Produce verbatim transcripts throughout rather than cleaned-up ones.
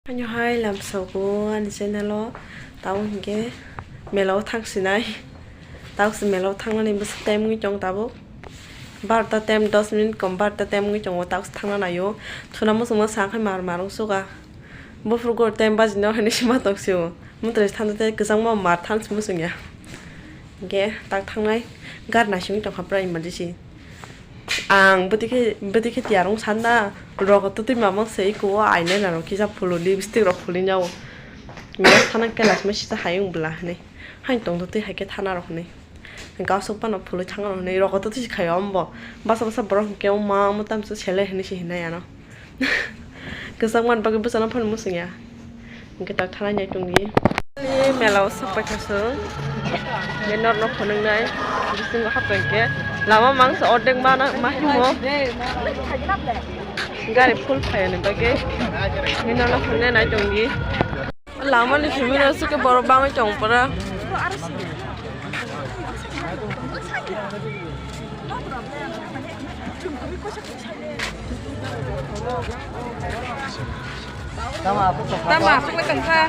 Haino hai lamsogo ani channel o, tamo hinkhe mela o thang sinai. Tamo se mela o thangnani bwswk time wngwi tong tabuk. Barota time, dos minute kom barota time wngwi tongo, tamo se thangna naio. Thuna muchungma sa khai mar mar wngsuka. Buphuru gor time bajino hinwi sima tong sio. Mutri thanda tei kwchangma mar than se muchungya. Hinkhe tak thangnai gar naisingwi tongkha pura emergency. Ang bwtwi khe, bwtwi khe tiyar wng sanna, rogo twtwi mamang se iko o eyeliner rok kisa phulu, lipstick rok phulwi nyago. Mia thana khe lasima sisa hai wng bwla hinwi. Haino tongtwtwi hai khe thana rok hinwi. Gasuk phano phulwi thang rok hinwi. Rogo twtwi se khaio amo bo. Basa basa borok hinkhe wngma omo tamsa sele hinwi se hinai ano. Kwchangmani bagwi bwsano phano muchungya. Hinkhe tak thanai nai tongdi. Mela o sok paikha chwng. Hinkhe norno phunuknai. Bisingo hapkha hinkhe. Lama mangsa ordek mana ma himo. Gari full phaiyani bagwi. Hinkhe norno phunuknai nai tongdi. Lamani simi rw swkhe borok bangwi tong pura. Tamo aswk tongkha.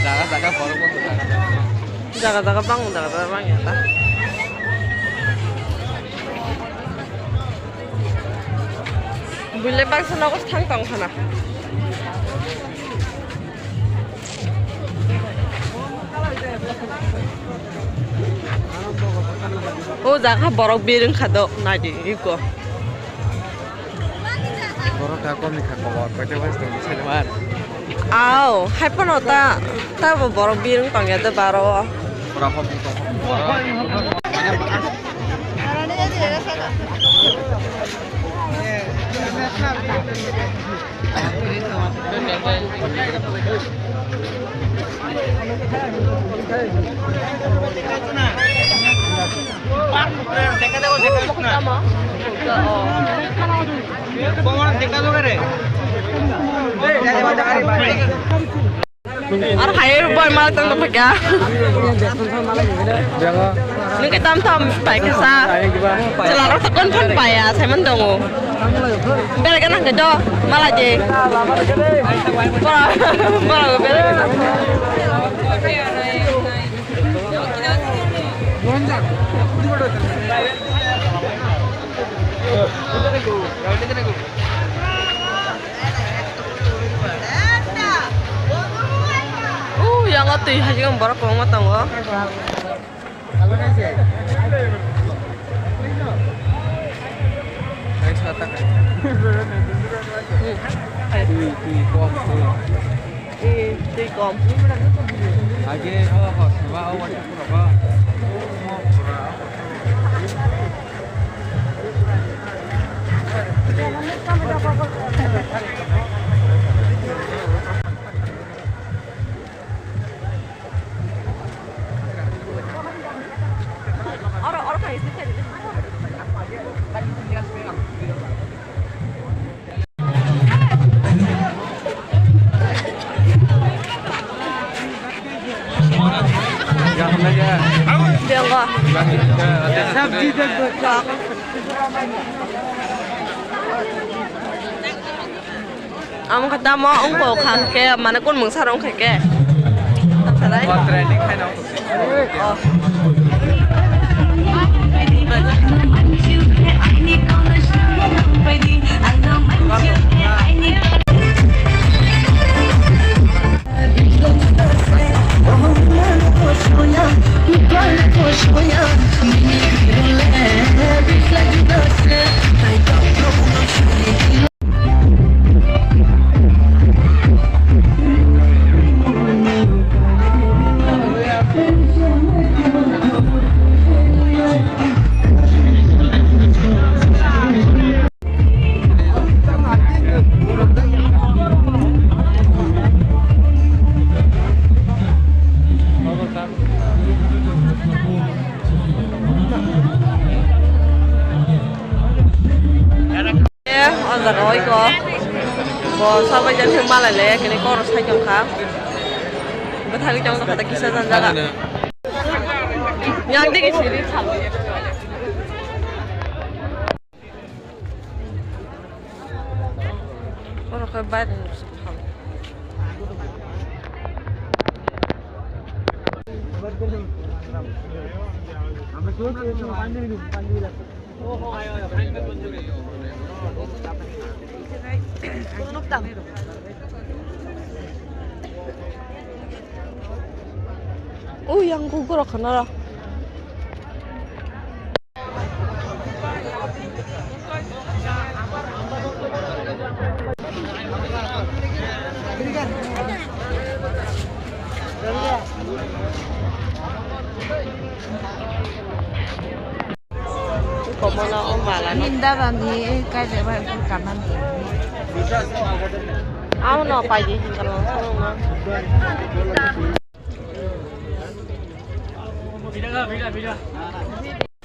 Jaga jaga borok bo jaga jaga. Jaga jaga bang, jaga jaga bang ya ta. Buile baksa nogo thang tong khana. O jaga borok birung kha do, naidi iko. Borok ta komni kha kobor, koite bai tong sai mar. Aw, hai phano ta, ta bo borok birung tong ya de baro. Pura hop tong hop. Ar hai boy mal tang tang kya? Nung ke tam tam pai ke sa. Chala rok to kon phon pai ya, sai man dong o. Bere ka nang ke do, mala je. Pora, pora bere. O yango twi hai borok kwbangma tongo. Twi, twi kom, twi. Ee, twi kom. Age, oh, oh, sima, oh, waisa pura ba. Amo khe tamo wngkha khe, mane kun mungsa rok wngkha khe. Training khaina. Oh. Jaga oi ko. Bo sabai jan khe malai le kene koro sai tong kha. Bwthagwi tong kha ta kisa jan jaga. Yang digi siri tham. Oro khe bai. O yang kukurok khana. Komono o mala no. Ninda bang ni kai de ba kamani. Amo no pai di hingkalo.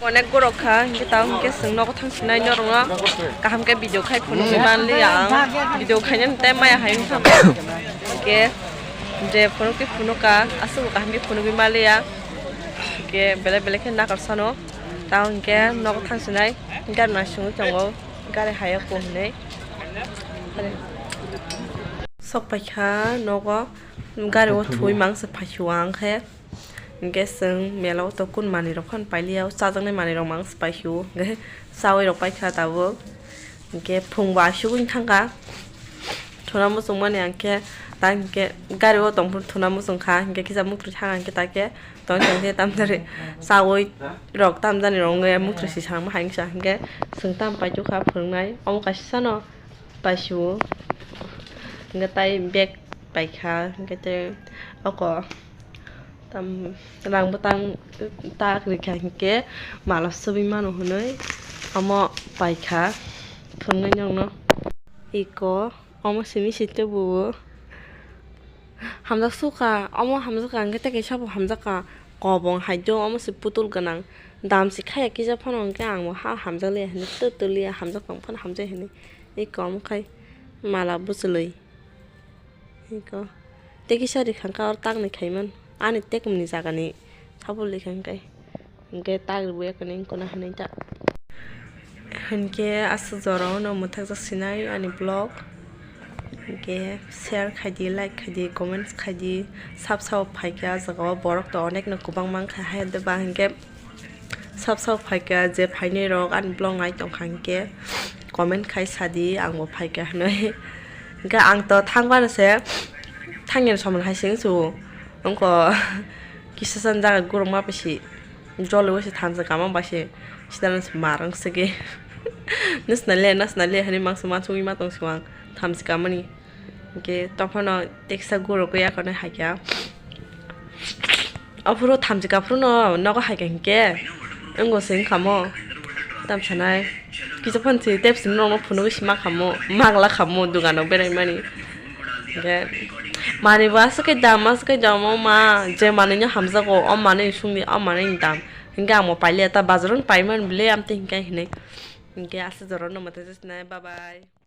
Onek borok kha, hingke tamo hingke chwng nogo thang sinai norokno kaham khe video khai phunugwi manliya ang. Video khainani tei maya hai wngkha. Hingke je phunukti phunukha, aswkbo kaham khe phunugwi manliya. Hingke belai belai khe nakar sano. Tamo hingke nogo thang sinai gari naisingwi tongo, gari hai o hinwi. Sok paikha nogo, gari o thuwi mangsa phaikhe ang khe. Hingke chwng mela o to kun manwi rok phano pailiya, o chajaknai manwi rok mangsa paikhe o, hingke chawi rok paikha tabuk. Hingke phung bo asugwi thangkha, thuna muchung mani ang khe, ta hingke gari o tongphuru thuna muchung kha, hingke kisa muktwi thang ang khe ta khe tong tong khe tamjani chawi rok tamjani rok wngya muktwi si sang ma hai wngsa, hingke chwng tam paithok kha phwrwngnai omo kaisa sano paisio, hingke tai bag paikha, hingke tei oko. Tam rang bwtang tak rikha hinkhe mala subui mano hinui omo paikha phwrwngnaini nokno. Iko omo simi site bo hamjak sukha, omo hamjakha hinkhe tei kaisa bo hamjakha kobong hai do, omo se putul gwnang dam se khaya kisa phano hinkhe ang bo ha hamjakliya hinui twtwliya hamjak tong phano hamjak hinui iko omo khai mala bwchwlwi. Eko. Tei kisa rikha khe oro takni khaiman. Ani tekmani jagani sabo rikha khe. Hingke tak rwya kani wngkona hinui ta. Hinkhe aswk jora o no mwthakjak sinai ani vlog. Hinkhe share khaidi, like khaidi, comments khaidi. Sab sabo phaikha ah jaga o borok to onek no kwbang mankha hai de ba hinkhe. Sab sab phaikha je phainai rok ani vlog nai tongkha hinkhe comment khai sadi ang bo phaikha hinui. Hinkhe ang to thang bana se thangya ni somon hai se wngsu wngkha kisa san jaga gurung ma pisi jolo se thansa kama bai se sida no se mar wng sigi. Nasna le nasna le hinui mangsa mansugwi ma tong se ang thamsa kamani. Hinkhe tongphano teksa gurukgwi akhornai haikha. Aphuru thamchi kaphruno nogo haikha hinkhe wngwi se wngkhamo. Tamsanai kisa phano se tei sini rokno phunugwi se makhamo, magla khamo dogano beraimani. Hinkhe manwi bo aswk khe dam, aswk khe dam, o ma je manwino hamjago, o manwi songdi, o manwini dam. Hinkhe ang bo pailiya ta bazaro paimani bwle amtwi hinkhe hinui. Hinkhe aswk jorano mwtai jasnai, bye bye.